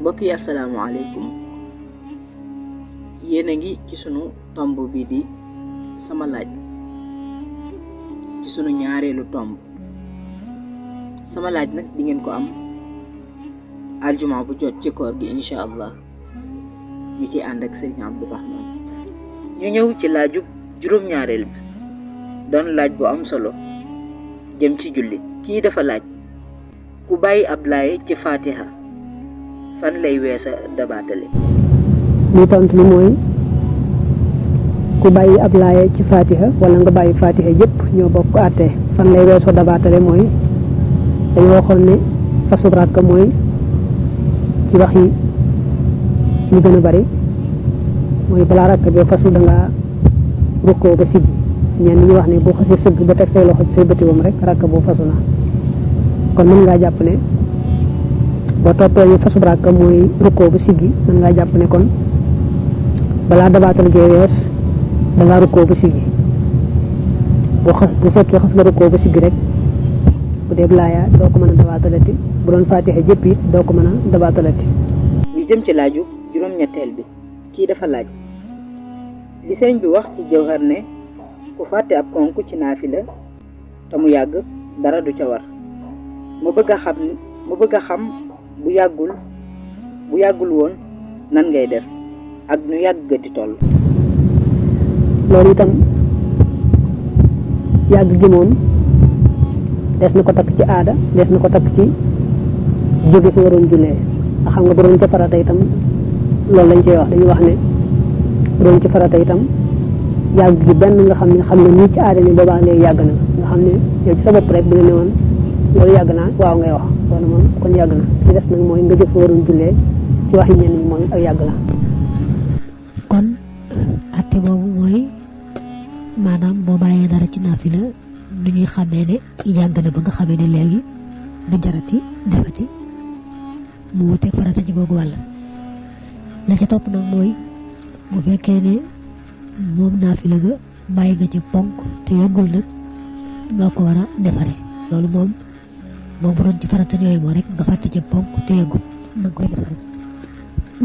mbokk yi asalaamaaleykum yéen a ngi ci sunu tomb bi di sama laaj ci sunu ñaareelu tomb sama laaj nag di ngeen ko am aljuma bu jot ci koor gi incha allah ñu ci ànd ak Serigne Abdourahmane ñu ñëw ci laaju juróom-ñaareel bi doon laaj bu am solo jëm ci julli kii dafa laaj ku bàyyi ab laay ci fatiha fan lay weesa dabaatale. li tontu li mooy ku bàyyi ab laay ci fatiha wala nga bàyyi fatiha yëpp ñoo bokk àtte fan lay weesoo dabaatale mooy dañu waxoon ne fasu rakk mooy ci wax yi ñu gën a bari mooy balaa rakk bi fasu da ngaa rukkoo ba siggi ñenn ñi wax ne boo xasee sëgg ba teg say loxo ci say bëtiwam rek rakk boo fasu na kon mën ngaa jàpp ne boo toppee ñu fasu rakk mooy rukkoo ba siggi mën ngaa jàpp ne kon balaa dabaatal gee wees da ngaa rukkoo ba siggi bu fekkee xas nga rukkoo ba siggi rek bu dee laaya doo ko mën a dabaatalati bu doon faatixa jëpp it doo ko mën a dabaatalati. ñu jëm ci laaju juróom-ñetteel bi kii dafa laaj li sëriñ bi wax ci jawhar ne ku fàtte ab ponk ci naafila te mu yàgg dara du ca war mu bëgg a xam bu yàggul woon nan ngay def ak nu yàgg di toll. loolu itam yàgg gi moom des na ko takk ci aada des na ko takk ci jóge fi waroon jullee nga xam nga bu doon ca farata itam loolu lañ cey wax dañuy wax ne bu doon ci farata itam yàgg gi benn nga xam ne nii ci aada ni boobaa léegi yàgg na nga xam ne yow ci sa bopp rek bu nga ne woon loolu yàgg naa waaw ngay wax loolu moom kon yàgg na ci des nag mooy nga jëf waroon jullee ci waxi ñenn ñi moom ak yàgg la. kon atte boobu mooy maanaam boo bàyyee dara ci naafila nu ñuy xamee ne yàgg na ba nga xamee ne léegi du jarati defati mu wuteeg farata ci googu wàll la ca topp nag mooy bu fekkee ne moom naafila ga bàyyi nga ci ponk te yàggul nag nga ko war a defare loolu moom bu doon ci farata ñooy moo rek nga fàtte ci ponk te yàggul nga koy defare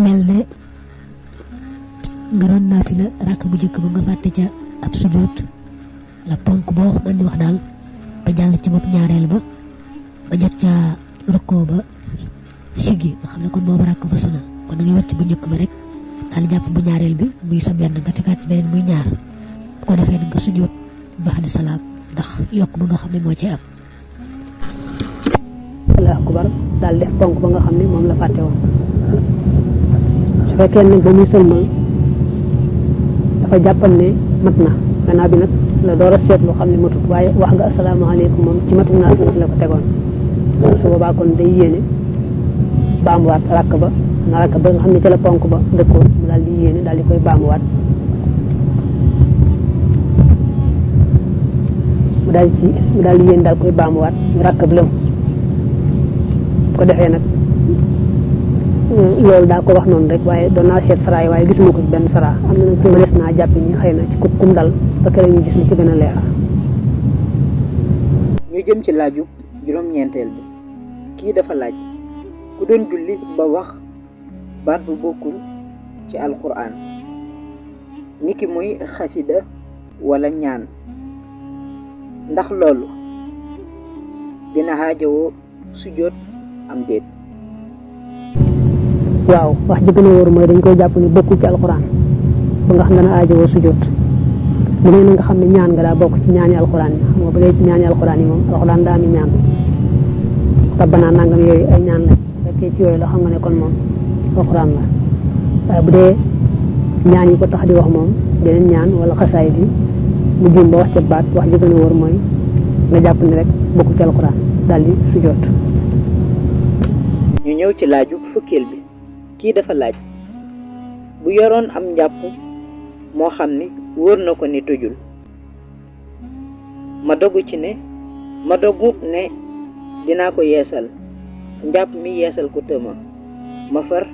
mel ne nga doon naafila rakk bu njëkk ba nga fàtte ca ab sujjóot la ponk boo mën di wax daal ba jàll ci bopp ñaareel ba ba jot ca rukkoo ba siggi nga xam ne kon boobu rakk fasu na kon da ngay wàcc bu njëkk ba rek daal jàpp bu ñaareel bi muy sa benn nga tegaat ci beneen muy ñaar bu ko defee nga sujjóot ba'da salaam ndax yokk ba nga xam ne moo ci am. Allahu akbar daal def ponk ba nga xam ne moom la fàtte woon su fekkee nag ba muy sëlmal dafa jàppal ne mat na gannaaw bi nag la door a seetlu xam ne matut waaye wax nga asalaamaaleykum moom ci matu naa fi la ko tegoon su boobaa kon day yéene baamuwaat rakk ba nga xam ne ci la ponk ba dëkkoon mu daal di yéene daal di koy baamuwaat mu daal di yéene daal koy baamuwaat ñu rakk bi lëm ko defee nag loolu daa ko wax noonu rek waaye doon naa seet saraay waaye gisuma ko ci benn sara am na nag fi mënees naa jàpp ñi xëy na ci kum dal ba keneen ñu gis lu ci gën a leer. ñu jëm ci laaju juróom-ñeenteel bi kii dafa laaj ku doon julli ba wax baat bu bokkul ci alquran niki muy xasida wala ñaan ndax loolu dina xaajowoo sujjóot am déet. waaw wax ji gën a wóor mooy dañ koy jàpp ni bokkul ci alquran ba nga xam dana aajowoo sujjóot bu ne na nga xam ne ñaan nga daa bokk ci ñaani alquran yi xam nga bu dee ci ñaani alquran yi moom alquran daa am ñaan rabbana nangam yooyu ay ñaan la fekkee ci yooyu la xam nga ne kon moom alquran la waaye bu dee ñaan yi ko tax di wax moom deneen ñaan wala xasaay bi mu jëm ba wax ca baat wax ji gën a wóor mooy nga jàpp ni rek bokkul ci alquran daal di sujjóot. ñu ñëw ci laaju fukkeel bi kii dafa laaj bu yoroon am njàpp moo xam ni wóor na ko ni tojul ma dogu ne dinaa ko yeesal njàpp mi yeesal ko tëma ma far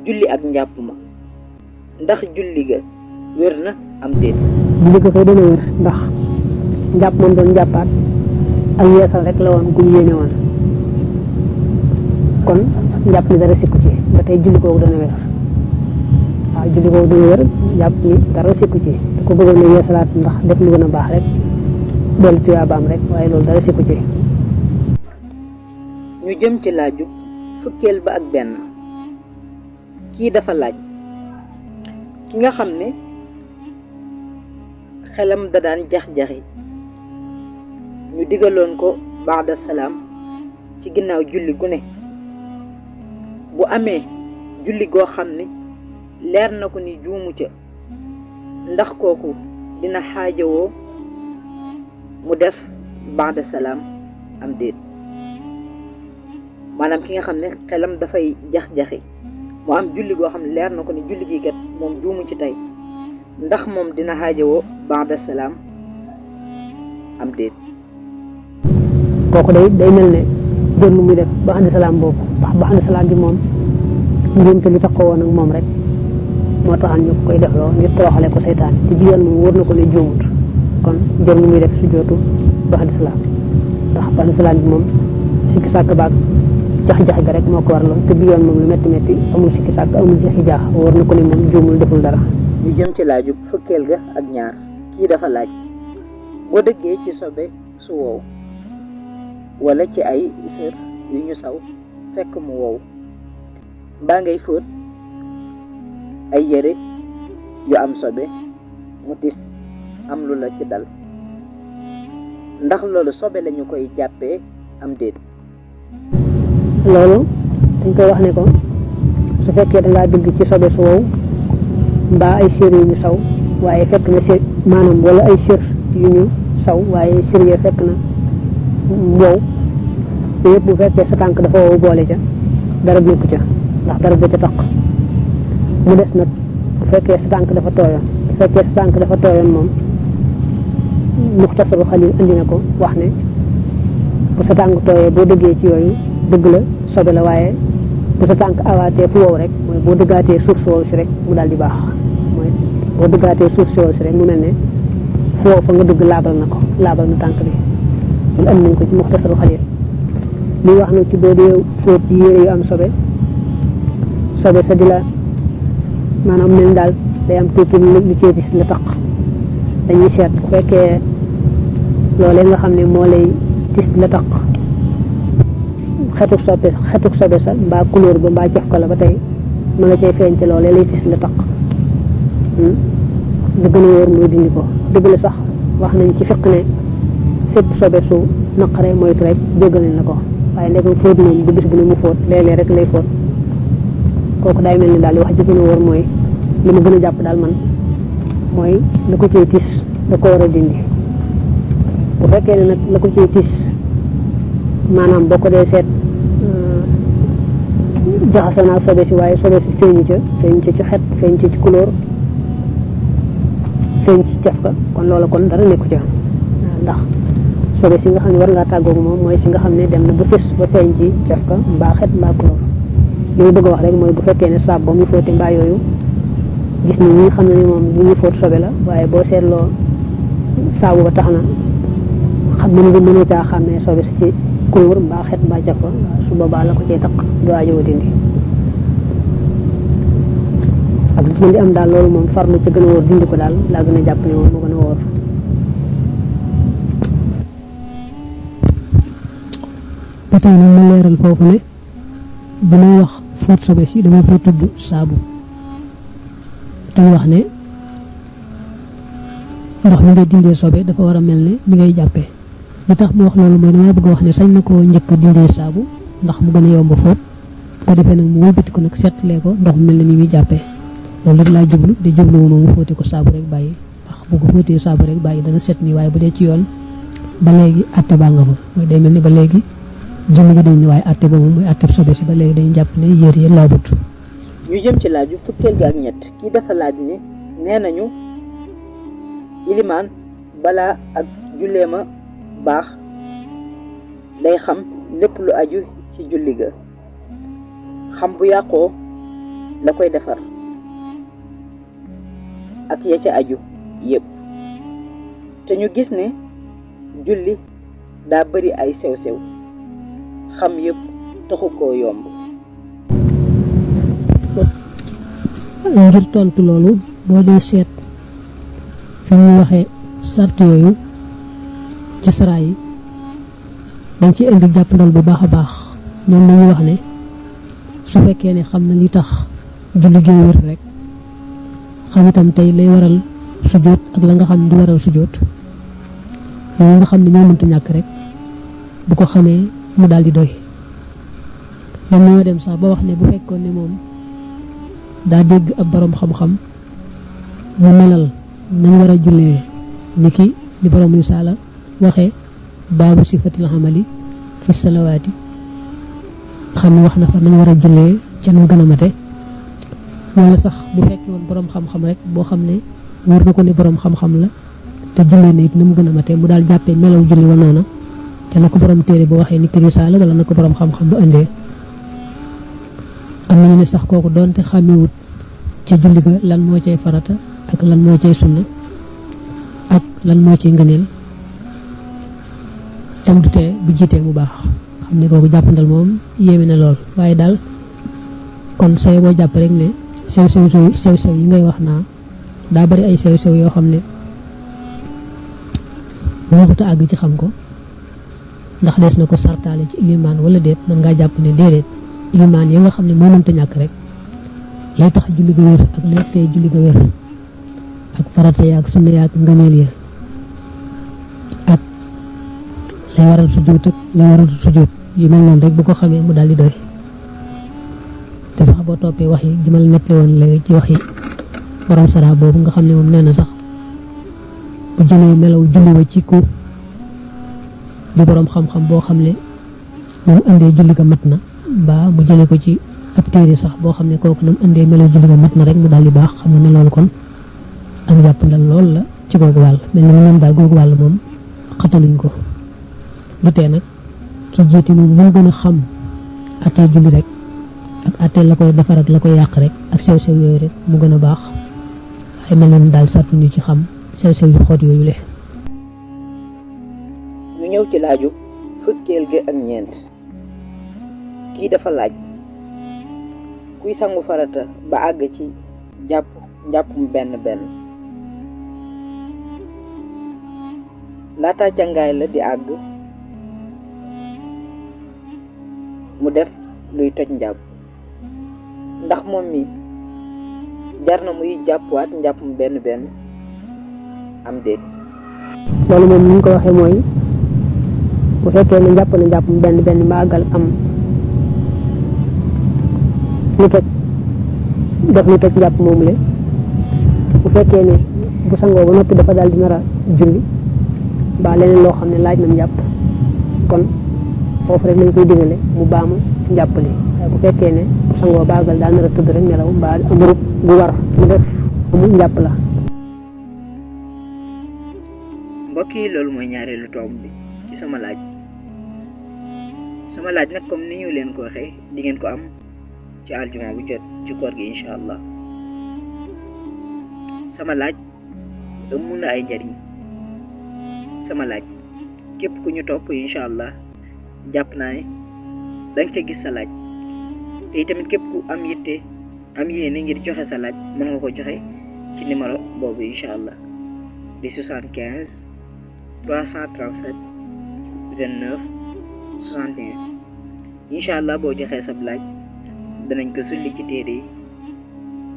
julli ak njàpp ma ndax julli ga wér na am déet. julli ga koy dana wér ndax njàpp moom doon njàppaat ak yeesal rek la woon gu yéene woon kon njàpp ni dara sikku ci ba tey julli googu dana wér waaw julli googu dana wér jàpp ni dara sikku ci te ko bëggoon a yeesalaat ndax def lu gën a baax rek dolli tuyaabaam rek waaye loolu dara sikku ci. ñu jëm ci laaju fukkeel ba ak benn. kii dafa laaj ki nga xam ne xelam da daan jax-jaxi ñu digaloon ko baada salaam ci ginnaaw julli gu ne bu amee julli goo xam ne leer na ko ni juumu ca ndax kooku dina xaajawoo mu def baada salaam am déet. maanaam ki nga xam ne xelam dafay jax-jaxi mu am julli goo xam ne leer na ko ni julli gii kat moom juumu ci tey ndax moom dina xaajawoo baada salaam am déet. kooku day mel ne jël lu muy def baada salaam boobu ndax baada salaam bi moom njuumte li tax ko woon ak moom rek moo taxan ñu koy def loo ngir toroxale ko seytaan te bi yoon moom wóor na ko ne juumut kon jël lu muy def sujjóotu baada salaam ndax baada salaam bi moom sikki sàkk baag jax-jax ga rek moo ko waraloon te bi yoon moom lu métti métti amul sikki sàkk amul jaxi jaax wóor na ko ne moom juumul deful dara. ñu jëm ci laaju fukkeel ga ak ñaar. kii dafa laaj boo dëggee ci sobe su wow wala ci ay sër yu ñu saw fekk mu wow mbaa ngay fóot ay yére yu am sobe mu tis am lu la ci dal ndax loolu sobe lañu koy jàppee am déet. loolu dañ koy wax ne ko su fekkee dangaa dugg ci sobe su wow mbaa ay sër yu ñu saw waaye fekk na sër maanaam wala ay sër yu ñu saw waaye sër ya fekk na wow te yëpp bu fekkee sa tànk dafa wow boole ca dara nekku ca ndax dara ba ca taq mu des nag bu fekkee sa tànk dafa tooyoon bu fekkee sa tànk dafa tooyoon moom Muxtasaru Xalil andi na ko wax ne bu sa tànk tooyee boo dëggee ci yooyu dëgg la sobe la waaye bu sa tànk awaatee fu wow rek mooy boo dëggaatee suuf si wow si rek mu daal di baax mooy boo dëggaatee suuf si wow si rek mu mel ne fu wow fa nga dëgg laabal na tànk bi loolu am nañ ko ci Muxtasaru Xalil li wax nag ci boo dee fóot yére yu am sobe sa di la maanaam mel daal day am tuuti lu cee gis la taq dañuy seet bu fekkee loolee nga xam ne moo lay tis la taq xetuk sobe sa mbaa couleur ba mbaa jox ko la ba tey ma nga cay feeñ te loolee lay tis la taq da gën a wóor mooy dindi ko dëgg la sax wax nañ ci fiq ne sépp sobe su naqare moytu rek jéggal nañ la ko waaye ndegam fóot moom bu bis bu ne mu fóot léeg-léeg rek lay fóot kooku day mel ni daal wax ji gën a wóor mooy li ma gën a jàpp daal man mooy la ko cay tis da ko war a dindi bu fekkee ne nag la ko cay tis maanaam boo ko dee seet jaxasoo naa sobe si waaye sobe si feeñu ca ci xet feeñ ca ci couleur feeñ ci caf ka kon loola kon dara nekku ca ndax sobe si nga xam ne war ngaa tàggoog moom mooy si nga xam ne dem na ba fés ba feeñ ci caf ka mbaa xet mbaa couleur li mu bëgg a wax rek mooy bu fekkee ne saab ba muy fóote mbaa yooyu gis ni ñi nga xam ne moom bu ñuy fóot sobe la waaye boo seetloo saabu ba tax na xam ne mën a caa xam ne sobe si ci couleur mbaa xet mbaa caf ka su boobaa la ko cay taq du aajo dindi ak lu mën di am daal loolu moom farlu ca gën a wóor dindi ko daal laa gën a jàpp ne moom moo gën a wóor. ba tey nag ma leeral foofu ne bi may wax fóot sobe si dama fa tudd saabu te wax ne ndox mi ngay dindee sobe dafa war a mel ne mi ngay jàppee li tax mu wax loolu mooy dama bëgg a wax ne sañ na koo njëkk a dindee saabu ndax mu gën a yomb fóot ko defee nag mu wëlbati ko nag seetlee ko ndox mu mel ne mi muy jàppee loolu rek laa jublu di jublu moom mu fóote ko saabu rek bàyyi ndax bu ko fóotee saabu rek bàyyi dana set nii waaye bu dee ci yoon ba léegi atte baa nga fa mooy day mel ni ba léegi jëmm ji dañ ne waaye atte boobu mooy atte sobe si ba léegi dañu jàpp ne yéer yi laabut. ñu jëm ci laaju fukkeel ga ak ñett kii dafa laaj ni nee nañu ilimaan balaa ak julleema baax day xam lépp lu aju ci julli ga xam bu yàqoo la koy defar ak ya ca aju yépp te ñu gis ne julli daa bari ay sew-sew xam yépp taxu koo yomb. ngir tontu loolu boo dee seet fi ñu waxee sart yooyu ci sara yi dañ ci indi jàppandal bu baax a baax ñoom dañuy wax ne su fekkee ne xam na li tax julli gi wér rek xam itam tey lay waral sujjóot ak la nga xam di waral sujjóot yooyu nga xam ne ñoo mënta ñàkk rek bu ko xamee mu daal di doy ñoom ñoo dem sax ba wax ne bu fekkoon ne moom daa dégg ab borom xam-xam mu melal nañ war a jullee niki di borom risaala waxee baabu sifatil amali fi salawaati xam ne wax na fa nañ war a jullee ca nu gën a mate wala sax bu fekkee woon borom xam-xam rek boo xam ne wóor na ko ne borom xam-xam la te jullee na it na mu gën a mate mu daal jàppee melaw julli wa noona te na ko borom téere ba waxee niki risaala wala na ko borom xam-xam ba indee am nañu ne sax kooku doonte xàmmewut ci julli ga lan moo cay farata ak lan moo cay sunna ak lan moo cay ngëneel tam du tee bu jiitee mu baax xam ne kooku jàppandal moom yéeme na lool waaye daal kon say boo jàpp rek ne sew yi ngay wax naa daa bari ay sew yoo xam ne waxuta àgg ci xam ko ndax des na ko sartaale ci ilimaan wala déet mën ngaa jàpp ne déedéet ilimaan yi nga xam ne moo mënta ñàkk rek lay tax julli ga wér ak lay tey julli ga wér ak farata yaak sunna yaak ngëneel ya ak lay waral sujjóot ak lay waral sujjóot yu mel noonu rek bu ko xamee mu daal di doy te sax boo toppee wax yi jimal nettali woon léegi ci wax yi borom sara boobu nga xam ne moom nee na sax bu jëlee melaw julli wa ci ku di borom xam-xam boo xam ne mu indee julli ga mat na mbaa mu jëlee ko ci ab téere sax boo xam ne kooku nam indee melaw julli ga mat na rek mu daal di baax xam nga ne loolu kon ak jàppandal lool la ci googu wàll mel na ñoom daal googu wàll moom xataluñ ko lu tee nag ki jiiti moom lu gën a xam attee julli rek ak attee la koy defar ak la koy yàq rek ak sew-sew yooyu rek mu gën a baax waaye mel na daal sartuñu ci xam sew-sew yu xoot yooyu le ñu ñëw ci laaju fukkeel gi ak ñeent kii dafa laaj kuy sangu farata ba àgg ci njàppum benn laata càngaay la di àgg mu def luy toj njàpp ndax moom mi jar na muy jàppwaat njàppum benn am déet. loolu moom ni ñu ko waxee mooy bu fekkee ne jàpp na njàppum benn ba àggal am lu toj def lu toj njàpp moomu le bu fekkee ne bu sangoo ba noppi dafa daal di nar a julli ba leneen loo xam ne laaj na njàpp kon foofu rek lañ koy digale mu baamu njàpp li waaye bu fekkee ne bu sangoo ba àggal daal nar a tëdd rek nelaw mbaa amurub bu war mu def mu njàpp la. mbokk yi loolu mooy ñaareelu tomb bi ci sama laaj nag comme ni ñu leen ko waxee di ngeen ko am ci aljuma bu jot ci koor gi incha allah. sama laaj ëmm na ay njariñ sama laaj képp ku ñu topp incha allah jàpp naa ne danga ca gis sa laaj te tamit képp ku am yitte am yéene ngir joxe sa laaj mën nga ko joxe ci numéro boobu incha allah di 75 337 29 61 incha allah boo joxee sa laaj danañ ko sulli ci téere yi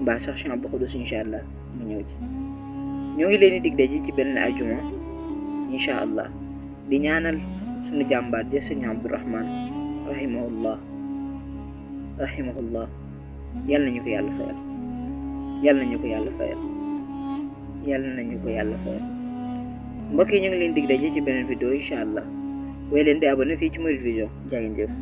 mbaa sax Cheikh Abdou Khoudous incha allah mu ñëw ci. ñoo ngi leen di dig daje ci benn ajuma incha allah di ñaanal suñu jàmbaar ja sëñ Abdourahman rahimahullah yàlla nañu ko yàlla fayal mbokk yi ñu ngi leen dig daje ci beneen vidéo incha allah way leen di abonné fii ci Mouride Vision jaa ngeen jëf.